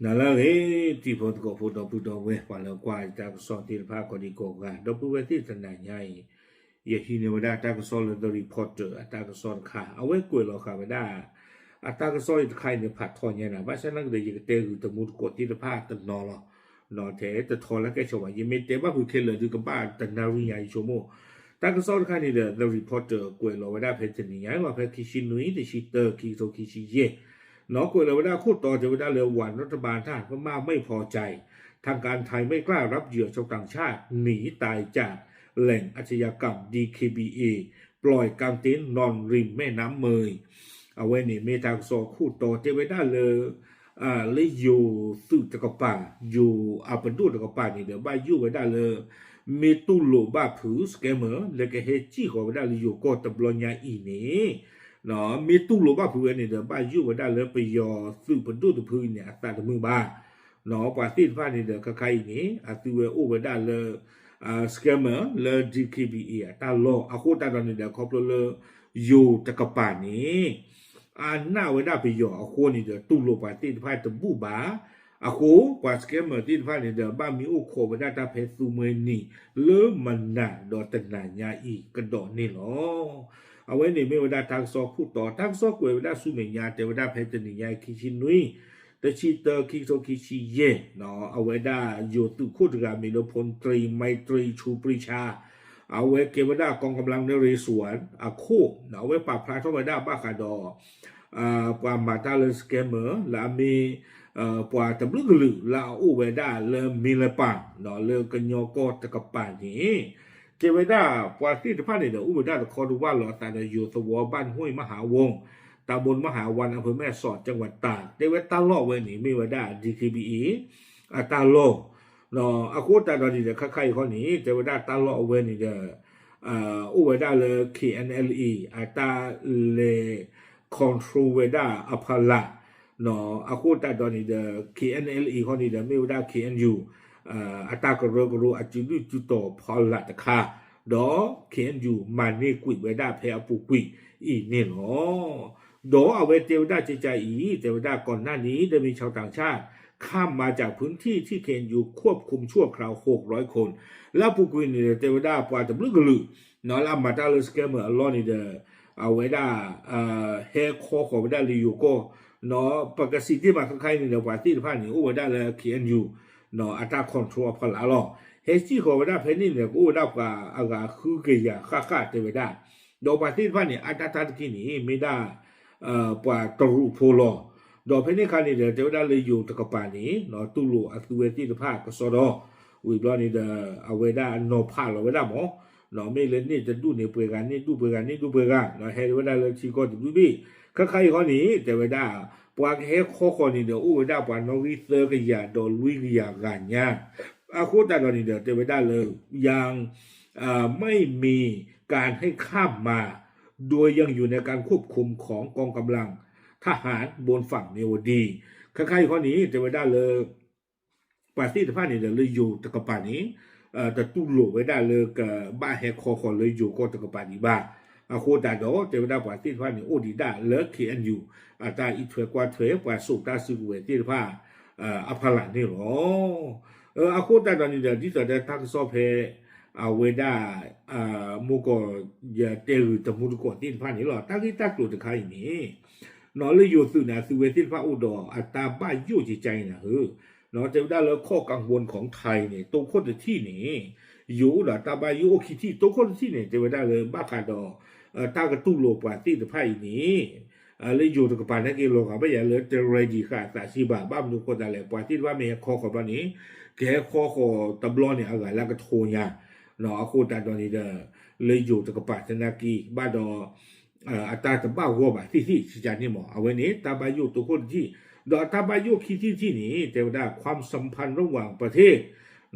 နၤလၢအဂ့ၤ တံၤဖိသကိးဖိဒီပုၢ်ဒီဝဲၢ် ပှၤလၢကွၢ်တၢ်ကစီၣ်သ့ၣ်တဖၣ်ကိးဒံကိးဂၤ ဒီပုၢ်ဝဲၢ်သ့ၣ်တနၤညါအံၤ ယဟံးန့ၢ်ဝဲဒၣ်တၢ်ကစီၣ်လၢ The Reporter အတၢ်ကစီၣ်တခါ အဝဲကွဲးလီၤဃာ်ဝဲဒၣ် အတၢ်ကစီၣ်အံၤတခါအံၤန့ၣ် ဖးထီညါနၤ ဘၣ်ဆၣ်သနာ်က့ဒီး ယကတဲဂုာ်တမူတကိးသ့ၣ်တဖၣ်တနီၤလီၤ. ထဲတထီလၢကဲဆိးဘၣ် ယမ့ၢ်တဲဘၣ်ဖုးခဲလၢာ်ဒုးကဘၣ်တနၣ်ရံၣ်ညါ ယဆိကမိၣ် တၢ်ကစီၣ်တခါန့ၣ်ဒီး The Reporter ကွဲးလီၤဝဲဒၣ်ဖဲတနံၤညါလီၤ ဖဲခံဆံနွံ တဆံတၢ ခံကထိခံဆံယဲၢ် ကွဲးလီၤဝဲဒၣ်ခိၣ်တီတဲဝဲဒၣ်လၢ วันรัฐบาลทหารพม่าไม่พอใจ ทางการไทยไม่กล้ารับเหยื่อชาวต่างชาติหนีตายจากแหล่งอาชญากรรม ดี เค บี เอ ปล่อยกางเต็นท์นอนริมแม่น้ำเมย အဝဲန့ၣ်မ့ၢ်တၢ်ကစီၣ်ခိၣ်တီတဲဝဲဒၣ်လၢ လၢယိၤသုးတကပၤ ယိၤအပဒိၣ်တကပၤန့ၣ်ဒီး ဘၣ်ယိၣ်ဝဲဒၣ်လၢ မ့ၢ်တူၢ်လိာ်ဘၣ်ဖုး scammer လၢကဟဲစံၣ်ဃီၤဝဲဒၣ်လၢယိၤကီၢ်တဘျီညါအံၤန့ၣ် မ့ၢ်တူၢ်လိာ်ဘၣ်ဖုးဝဲန့ၣ်ဒီး ဘၣ်ယိၣ်ဝဲဒၣ်လၢပယီၤသုးပဒိၣ်တဖုအံၤန့ၣ် အသးတမုာ်ဘၣ် ပှၤသ့ၣ်တဖၣ်န့ၣ်ဒီး ခဲခါအံၤန့ၣ် အသုဝဲအိၣ်ဝဲဒၣ်လၢ scammer လၢ ဒီ ကီ ဘီ အံၤ အတၢ်လီၢ် အဃိသတးဒီးန့ၣ်ဒီး ခီဖျိလၢ ယိၤတကပၤန့ၣ် အနာ်ဝဲဒၣ်ပယီၤအဃိန့ၣ်ဒီး တူၢ်လိာ်ပှၤသ့ၣ်တဖၣ်တဘူၣ်ဘၣ်. အဃိ ပှၤ scammer သ့ၣ်တဖၣ်န့ၣ်ဒီး ဘၣ်မံအိၣ်ခိးဝဲဒၣ်တၢ်ဖဲသူမှဲနံၤ လၢမနၤဒီးတနၤညါအံၤကဒီးန့ၣ်လီၤ. အဝဲန့ၣ်မ့ၢ်ဝဲဒၣ်တၢ်ကစီၣ်ခိၣ်တီ တၢ်ကစီၣ်ကွဲးဝဲဒၣ်ဆူမဲာ်ညါ တဲဝဲဒၣ်ဖဲတနံၤညါအံၤ ခံဆံနွံ တဆံတၢ ခံကထိခံဆံယဲၢ် အဝဲဒၣ်ယိၤသုးခိၣ်တဂၤမံၤလၢ พลตรี ไมตรี ชูปรีชา အဝဲကဲဝဲဒၣ် กองกำลังนเรศวร အခိၣ် အဝဲပာ်ဖျါထီၣ်ဝဲဒၣ်ဘၣ်ဃးဒီး ပှၤမၤတၢ်လၢ scammer လၢအမ့ၢ် ပှၤတဘျုးကလုာ်လၢအအိၣ်ဝဲဒၣ်လၢ မ့လပၤ လၢကညီကီၢ်တကပၤန့ၣ် တဲဝဲဒၣ်ပှၤသ့ၣ်တဖၣ်န့ၣ်ဒီး အိၣ်ဝဲဒၣ်တခီတဝၢ်လီၤအသးဒီးယိၤသဝီ บ้านห้วยมหาวง ตำบลมหาวง อำเภอแม่สอด จังหวัดตาก တဲဝဲတၢ်လီၢ်အဝဲန့ၣ် မ့ၢ်ဝဲဒၣ် ဒီ ကီ ဘီ အံၤ အတၢ်လီၢ် အဃိသတးဒီးန့ၣ်ဒီး ခဲခါအံၤခီန့ၣ် တဲဝဲဒၣ်တၢ်လီၢ်အဝဲန့ၣ်ဒီး အိၣ်ဝဲဒၣ်လၢ ခ့ၣ်အဲၣ်အၣ်လ်အ့ၣ် အတၢ်လဲၤ control ဝဲဒၣ်အဖီလာ် အဃိသတးဒီးန့ၣ်ဒီး ခ့ၣ်အဲၣ်အၣ်လ်အ့ၣ် ခီန့ၣ်ဒီး မ့ၢ်ဝဲဒၣ် ခ့ၣ်အဲၣ်ယူၣ် အတၢ်ကရၢကရိအစုဒုၣ်စုတီၤဖီလာ်တခါ ဒီး ခ့ၣ်အဲၣ်ယူၣ် မၤန့ၢ်ကွံာ်ဝဲဒၣ်ဖဲအပူၤကွံာ်အံၤန့ၣ်လီၤ. ဒီးအဝဲတဲဝဲဒၣ်ကကါအံၤ တဲဝဲဒၣ် ก่อนหน้านี้ได้มีชาวต่างชาติ ข้ามมาจากพื้นที่ที่ เคเอ็นยู ควบคุมชั่วคราว หกร้อยคน လၢအပူၤကွံာ်န့ၣ်ဒီး တဲဝဲဒၣ်ပှၤတဘျုးကလုာ် လၢအမၤတၢ်လၢ scammer အလီၢ်န့ၣ်ဒီး အဝဲဒၣ် ဟဲခီဃီၤဝဲဒၣ်လၢယိၤကီၢ် ပကစံးတ့ၢ်မးခဲခါအံၤန့ၣ်ဒီး ပှၤသ့ၣ်တဖၣ်န့ၣ် အိၣ်ဝဲဒၣ်လၢ ခ့ၣ်အဲၣ်ယူၣ် အတၢ် control အဖီလာ်လီၤ. ဟဲစံၣ်ဃီၤဝဲဒၣ်ဖဲန့ၣ်န့ၣ် ကအိၣ်ဝဲဒၣ်ပှၤအဂၤဃုကယၤဃၣ်ဃၣ်တဲဝဲဒၣ် ဒီးပှၤသ့ၣ်တဖၣ်န့ၣ် အါတၢ်တၢ်တက့ၢ်န့ၣ် မ့ၢ်ဒၣ် ပှၤတရူးဖိလီၤ. ဒီးဖဲန့ၣ်အခါန့ၣ်ဒီး တဲဝဲဒၣ်လၢယိၤတကပၤန့ၣ် တူၢ်လိာ်အသုဝဲသ့ၣ်တဖၣ်ကစီဒီ ဝံၤဘျီန့ၣ်ဒီး အဝဲဒၣ်နီၤဖးလီၤဝဲဒၣ်မး မ့ၢ်လၢန့ၣ်တဒူၣ်န့ၣ်ပှဲၤဂၤ န့ၣ်ဒူၣ်ပှဲၤဂၤ န့ၣ်ဒူၣ်ပှဲၤဂၤ ဟဲဝဲဒၣ်လၢထံကီၢ်တဘ့ၣ်ဘ့ၣ် ခဲခါအံၤခီန့ၣ် တဲဝဲဒၣ် ပှၤကဟဲခီဃီၤန့ၣ်ဒီး အိၣ်ဝဲဒၣ်ပှၤနီၣ်ဂံၢ်သၢကယၤဒီးလွံၢ်ကယၤဂၤညါ အဃိသတးဒီးန့ၣ်ဒီး တဲဝဲဒၣ်လၢ ยังไม่มีการให้ข้ามมา โดยยังอยู่ในการควบคุมของกองกำลังทหารบนฝั่งเมียวดี ခဲခါအံၤခီန့ၣ် တဲဝဲဒၣ်လၢ ပှၤသ့ၣ်တဖၣ်န့ၣ်ဒီး လၢယိၤတကပၤန့ၣ် တတူၢ်လိာ်ဝဲဒၣ်လၢကဘၣ်ဟဲခီဃီၤလၢယိၤကီၢ်တကပၤဒံးဘၣ်. အဃိသတးဒီး တဲဝဲဒၣ်ပှၤသ့ၣ်တဖၣ်န့ၣ် အိၣ်ဒံးဒၣ်လၢ ခ့ၣ်အဲၣ်ယူၣ် အတၢ်အံးထွဲကွၢ်ထွဲ ပှၤစိာ်တၢ်စုကဝဲၤသ့ၣ်တဖၣ် အဖီလာ်န့ၣ်လီၤ. အဃိသတးဒီးန့ၣ်ဒီး ဒ်သိးဒီးတၢ်ကစီၣ်ဖဲ အဝဲဒၣ် မိၢ်ကီး ယတဲဂုာ်တမူတကိးသ့ၣ်တဖၣ်န့ၣ်လီၤ. တၢ်ဂ့ၢ်တၢ်ကျိၤတခါအံၤန့ၣ် လၢယိၤသုးန့ၣ် အသုဝဲသ့ၣ်တဖၣ်အိၣ်ဒီးအတၢ်ဘၣ်ယိၣ်ကကါအံၤနၤဧၢ တဲဝဲဒၣ်လၢ ข้อกังวลของไทย န့ၣ် တိခိၣ်တထံၣ်န့ၣ် ယိၤအိၣ်ဒီးတၢ်ဘၣ်ယိၣ်အိၣ်ခံထံၣ် တိခိၣ်တထံၣ်န့ၣ် တဲဝဲဒၣ်လၢဘၣ်ဃးဒီး တၢ်ကတူၢ်လိာ်ပှၤသ့ၣ်တဖၣ်အံၤန့ၣ် လၢယိၤတကပၤန့ၣ်က့ၤလီၤဂာ်ဘၣ်ယၤလၢတ ready ဃာ်အသးစ့ၢ်ဘၣ် ဘၣ်မနုၤအဃိသတးလဲၣ် ပှၤသ့ၣ်တဖၣ်မ့ၢ်ဟဲခီဃီၤဘျီန့ၣ် ကဟဲခီဃီၤတဘျီန့ၣ် အဂၤလၢကထိညါ အဃိသတးဒီးန့ၣ်ဒီး လၢယိၤတကပၤသနာ်က့ ဘၣ်ဒီး အတၢ်တဘၣ်ဂီၢ်ဘၣ်သ့ၣ်သ့ၣ် စံးကါန့ၣ်မး အဝဲန့ၣ် တၢ်ဘၣ်ယိၣ်တိခိၣ်တထံၣ် ဒီးတၢ်ဘၣ်ယိၣ်ခံထံၣ်တထံၣ်န့ၣ် တဲဝဲဒၣ် ความสัมพันธ์ระหว่างประเทศ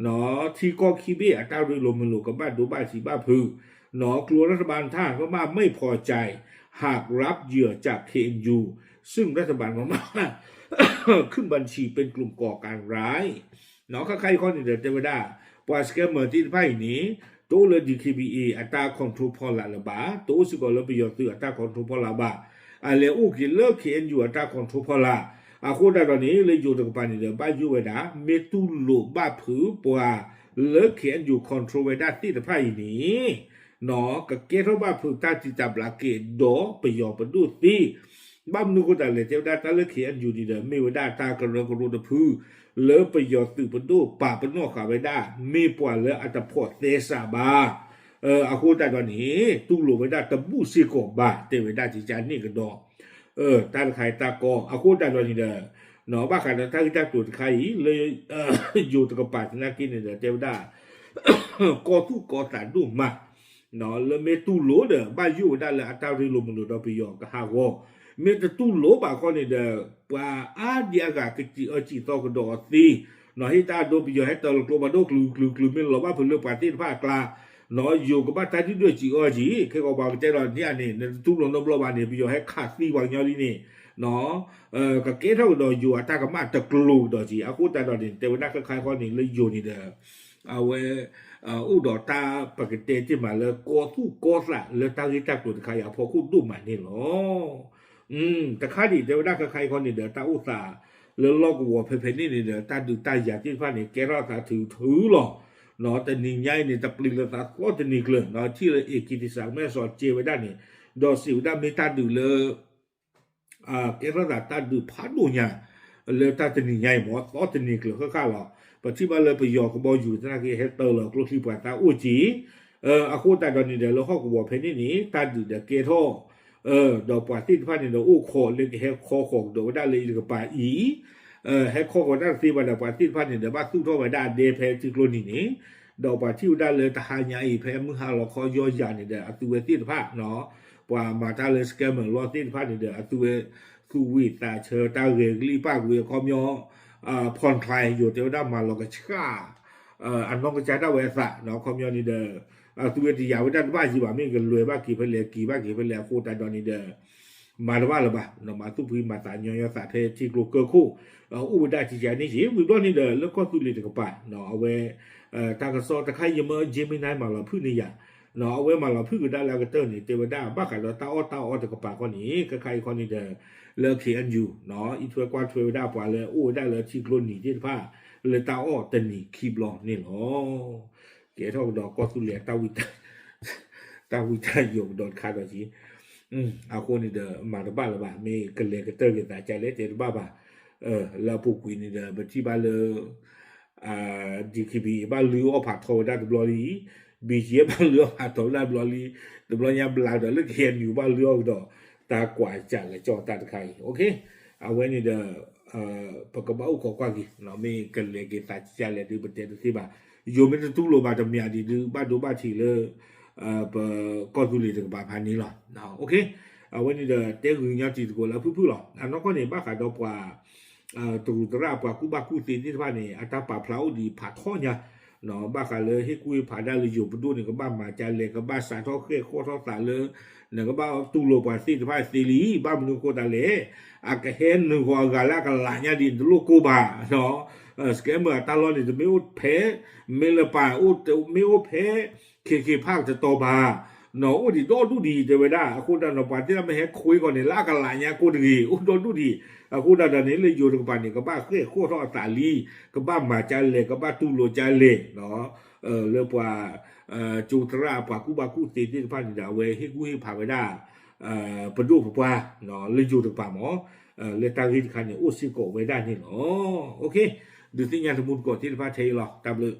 ထံကီၢ်ခံဘ့ၣ်အတၢ်ရ့လိာ်မုာ်လိာ်ကဘၣ်ဒိဘၣ်ထံးဘၣ်ဖုး กลัวรัฐบาลทหารพม่าไม่พอใจ หากรับเหยื่อจาก เคเอ็นยู ซึ่งรัฐบาลพม่า ขึ้นบัญชีเป็นกลุ่มก่อการร้าย ခဲခါအံၤခီန့ၣ်ဒီး တဲဝဲဒၣ် ပှၤ scammer သ့ၣ်တဖၣ်အံၤန့ၣ် တအိၣ်လၢ ဒီ ကီ ဘီ အံၤ အတၢ် control ဖီလာ်လၢၤဘၣ်, တအိၣ်စ့ၢ်ကီးလၢပယီၤသုးအတၢ် control ဖီလာ်ဘၣ်, အလဲၤအိၣ်က့ၤလၢ ခ့ၣ်အဲၣ်ယူၣ် အတၢ် control ဖီလာ်, အဃိသတးဒီးန့ၣ် လၢယိၤတကပၤန့ၣ်ဒီး ဘၣ်ယိၣ်ဝဲဒၣ် မ့ၢ်တူၢ်လိာ်ဘၣ်ဖုးပှၤလၢ K N U control ဝဲဒၣ်သ့ၣ်တဖၣ်အံၤန့ၣ် ကကဲထီၣ်ဘၣ်ဖုးတၢ်တံာ်တာ်ဘျးက့ၤဒီးပယီၤပဒိၣ်သ့, ဘၣ်မနုၤအဃိသတးလဲၣ် တဲဝဲဒၣ်တၢ်လၢ K N U န့ၣ်ဒီး မ့ၢ်ဝဲဒၣ်တၢ်ကရၢကရိတဖု လၢပယီၤသုးပဒိၣ်ပာ်ပနီၣ်ဃာ်ဝဲဒၣ် မ့ၢ်ပှၤလၢအတဖိးသဲစးဘၣ်. အဃိသတးဒီးန့ၣ် တူၢ်လိာ်ဝဲဒၣ်တဘူၣ်စ့ၢ်ကီးဘၣ် တဲဝဲဒၣ်ကကန့ၣ်ကဒီး တၢ်တခါအံၤတၢ်ကီ အဃိသတးဒီးန့ၣ်ဒီး ဘၣ်ဃးဒီးတၢ်ဂ့ၢ်တၢ်ကျိၤတခါအံၤ လၢယိၤတကပၤသနာ်က့န့ၣ်ဒီး တဲဝဲဒၣ် ကီသူၣ်ကီသးဒိၣ်မး လၢမ့ၢ်တူၢ်လိာ်ဒီး ဘၣ်ယိၣ်ဝဲဒၣ်လၢအတၢ်ရ့လိာ်မုာ်လိာ်ဒီးပယီၤကဟးဂီၤ, မ့ၢ်တတူၢ်လိာ်ဘၣ်ခီန့ၣ်ဒီး ပှၤအါဒံအါဂၤကစံၣ်အၢစံၣ်သီကဒီးအီၤသ့, ဟ့ၣ်တၢ်ဒိပယီၤဟဲတၢၤလီၤကျိဖးဒိၣ်ကျုၤကျုၤကျုၤ မ့ၢ်လီၤဘၣ်ဖုးလၢပှၤသ့ၣ်တဖၣ်အကျါ, ယိၤကဘၣ်တၢ်ဒုၣ်ဒွဲၣ်စံၣ်အၢက့ၤ, ခဲကီးပှၤကတဲဒီးန့ၣ်န့ၣ် နတတူၢ်လိာ်နီတဘျီဘၣ်န့ၣ် ပယီၤဟဲခးသံပှၤကညီလံန့ၣ် ကကဲထီၣ်ကဒီးယိၤအတၢ်ကမၣ်တကျိၤကဒီးက့ၤ, အဃိသတးဒီးန့ၣ် တဲဝဲဒၣ်ခဲခါခီန့ၣ် လၢယိၤန့ၣ်ဒီး အဝဲ အိၣ်ဒီးတၢ်ပကတဲတ့ၢ်မးလၢကီသူၣ်ကီသးလၢတၢ်ဂ့ၢ်တၢ်ကျိၤတခါအံၤအဖီခိၣ်ဒိၣ်မးန့ၣ်လီၤ. တခါဒံး တဲဝဲဒၣ်ခဲခါအံၤခီန့ၣ်ဒီး တၢ်အိၣ်သးလၢလီၢ်ကဝီၤဖဲဖဲန့ၣ်န့ၣ်ဒီး တၢ်ဒုးတၢ်ယၤသ့ၣ်တဖၣ်န့ၣ် ကဲထီၣ်သးထုထုလီၤ. တနံၤညါအံၤန့ၣ် တပျံၤလၢသးသီတနံၤကျၢၤ ထံၣ်လၢ A K သ့ၣ်စးမဲၣ်စီၤကဲဝဲဒၣ်န့ၣ် ဒီးစံးဝဲဒၣ်မ့ၢ်တၢ်ဒုးလၢ ကဲထီၣ်သးတၢ်ဒုးဖးဒိၣ်ညါ လၢတၢ်တနံၤညါအံၤမ့ၢ်သီတနံၤကျၢၤဃၣ်ဃၣ်လီၤ. ပထံၣ်ဘၣ်လၢပယီၤကဘီယူၤသနာ်က့ ဟဲတၢၤလီၤကျိချံပှၤသးအိၣ်က့ၤ, အဃိသတးဒီးန့ၣ်ဒီး လၢဟီၣ်ကဝီၤဖဲန့ၣ်န့ၣ် တၢ်ဒုးဒီးကဲထီၣ် ဒီးပှၤသ့ၣ်တဖၣ်န့ၣ်ဒီး အိၣ်ခိးလၢကဟဲခီဃီၤကဒီးဝဲဒၣ်လၢအံၤတကပၤအံၤ, ဟဲခီဃီၤတၢ်တသ့ဘၣ်ဒီး ပှၤသ့ၣ်တဖၣ်န့ၣ်ဒီးဘၣ်သူၣ်ထီၣ်ဝဲဒၣ်အဒဲဖဲထံကျိနံၤန့ၣ်, ဒီးပှၤထံၣ်ဝဲဒၣ်လၢတဟါညါအံၤ ဖဲမုၢ်ဟါလီၤခီယီၢ်ယၤန့ၣ်ဒီး အသုဝဲသ့ၣ်တဖၣ် ပှၤမၤတၢ်လၢ scammer လီၢ်သ့ၣ်တဖၣ်န့ၣ်ဒီး အသုဝဲ သူၣ်ဝံၣ်သးဆၢတၢ်ဂဲၤကလံၣ်ပၢ်ကွံာ်အခီပညီ, ဖီၣ်ချါ ယိၤတဲဝဲဒၣ်မၤလီၤကဆှၣ် အနီၢ်ကစၢ်ဒၣ်ဝဲအသး ခီပညီန့ၣ်ဒီး အသုဝဲတယာ်ဝဲဒၣ်တဘၣ်ယံၤဘၣ် မ့ၢ်ကလဲၤဘၣ်က့ၤဖဲလဲၣ် က့ၤဘၣ်က့ၤဖဲလဲၣ်အဃိသတးဒီးန့ၣ်ဒီး မၤတဘၣ်လၢၤဘၣ်, မၤသူၣ်ဖှံမၤသးညီညီသးဖဲထံကျိကၢၢ်ခိၣ် အိၣ်ဝဲဒၣ်ကကန့ၣ်က့ၤ ဝံၤဘျီန့ၣ်ဒီး လၢကီၢ်သူလ့ၤတကပၤ အဝဲ တၢ်ကစီၣ်တခါအံၤ ယမၢ Gemini မၤလီၤဖုၣ်န့ၢ်ယၤ, အဝဲမၤလီၤဖုၣ်ကဒါလၢအကတၢၢ်န့ၣ် တဲဝဲဒၣ် ဘၣ်ဃးဒီးတၢ်အီၣ်တၢ်အီတကပၤခီန့ၣ် ခဲခါအံၤခီန့ၣ်ဒီး လၢ K N U အံးထွဲကွၢ်ထွဲဝဲဒၣ်ပှၤလၢအိၣ်ဝဲဒၣ်လၢထံကျိနံၤသ့ၣ်တဖၣ် လၢတၢ်အီၣ်တနံၤခံဘျီန့ၣ်လီၤ. ကဲထီၣ်ကဒီးကီၢ်သူလ့ၤ တၢ်ဝံတၢ်ယိးကဒီးတခါဒီးက့ၤ အဃိန့ၣ်ဒီး မၤတဘၣ်လၢၤဘၣ် မ့ၢ်ကလဲၤကတၢၢ်က့ၤသးကလဲၣ် တဲတဘၣ်ဘၣ်, လၢအပူၤကွံာ်န့ၣ်ဒီး ပထံၣ်ဘၣ်လၢ D K B A ဘၣ်လုၢ်အီၣ်ဖးထီဝဲဒၣ်တဘျီလံ, B G F ဘၣ်လုၢ်အီၣ်ဖးထီဝဲဒၣ်တဘျီလံ, တဘျီညါဘျါကဒီးလၢ K N U ဘၣ်လုၢ်အီၣ်ကဒီး တၢ်ကွၢ်စးကကၠီၣ်တၢ်တခါအံၤ အဝဲန့ၣ်ဒီး ပကဘၣ်အိၣ်ခိးကွၢ်က့ၤ မ့ၢ်ကလဲၤက့ၤသးကလဲၣ်ဒုး ပတဲတသ့ဘၣ်, ယိၤမ့ၢ်တတူၢ်လိာ်ဘၣ်တမံၤဒံးဒုး ဘၣ်ဒိဘၣ်ထံးလၢ ပကီၢ်သူလ့ၤတကပၤဖးန့ၣ်လီၤ. အဝဲန့ၣ်ဒီး တဲဂုာ်ညီတံၤသကိးလၢအဖုၣ်ဖုၣ်လီၤ. အနီၢ်ကီၢ်န့ၣ် ဘၣ်ဃးဒီးပှၤ တရူးသရၣ်ပှၤကူၣ်ဘၣ်ကူၣ်သ့သ့ၣ်တဖၣ်န့ၣ် အတၢ်ပာ်ဖျါအိၣ်ဒံးဖးထီညါ, ဘၣ်ဃးလၢဟ့ၣ်ကူၣ်ဟ့ၣ်ဖးဒၣ်လၢယိၤပဒိၣ်န့ၣ် ကဘၣ်မၤကလဲၣ် ကဘၣ်စးထီၣ်ဃဲၣ်ဃီၣ်ထီၣ်သးလၢ နကဘၣ်တူၢ်လိာ်ပှၤသ့ၣ်တဖၣ်သ့လံ, ဘၣ်မနုၤအဃိသတးလဲၣ်, အကဟဲနုာ်ဃီၤအဂၤလၢအကလးညါဒံး နတလိၣ်ကိၢ်ဘၣ်, scammer အတၢ်လီၢ်န့ၣ် တမ့ၢ်အိၣ်ဖဲ မ့ၢ်လၢပၢ် မ့ၢ်အိၣ်ဖဲ ခ့ခ့ဖးကတတီၤဘၣ်, အိၣ်ဒံးဒီဒူၣ်ဒံး တဲဝဲဒၣ်. အဃိသတးဒီး ပှၤသ့ၣ်တဖၣ်မ့ၢ်ဟဲခွ့ကီၢ်န့ၣ် လၢအကလးညါကိၢ်တဂ့ၤ အိၣ်ဒီဒူၣ်ဒံး, အဃိသတးဒီးန့ၣ် လၢယိၤတကပၤန့ၣ် ကဘၣ်ဃဲၣ်ဃီၣ်ထီၣ်အသးလံ, ကဘၣ်မၤကလဲၣ် ကဘၣ်တူၢ်လိာ်ကလဲၣ် လၢပှၤ ကၠိသရၣ်ပှၤကူၣ်ဘၣ်ကူၣ်သ့သ့ၣ်တဖၣ်န့ၣ်ဒီး အဝဲဟ့ၣ်ကူၣ်ဟ့ၣ်ဖးဝဲဒၣ် ပဒိၣ်ပပှၢ် လၢယိၤတကပၤမ့ၢ် လၢတၢ်ဂ့ၢ်တခါန့ၣ် အိၣ်စ့ၢ်ကီးဝဲဒၣ်န့ၣ်လီၤ. ဒုးသ့ၣ်ညါတမူတကိးသ့ၣ်တဖၣ်ထဲအံၤလီၤ. တၢ်ဘျုး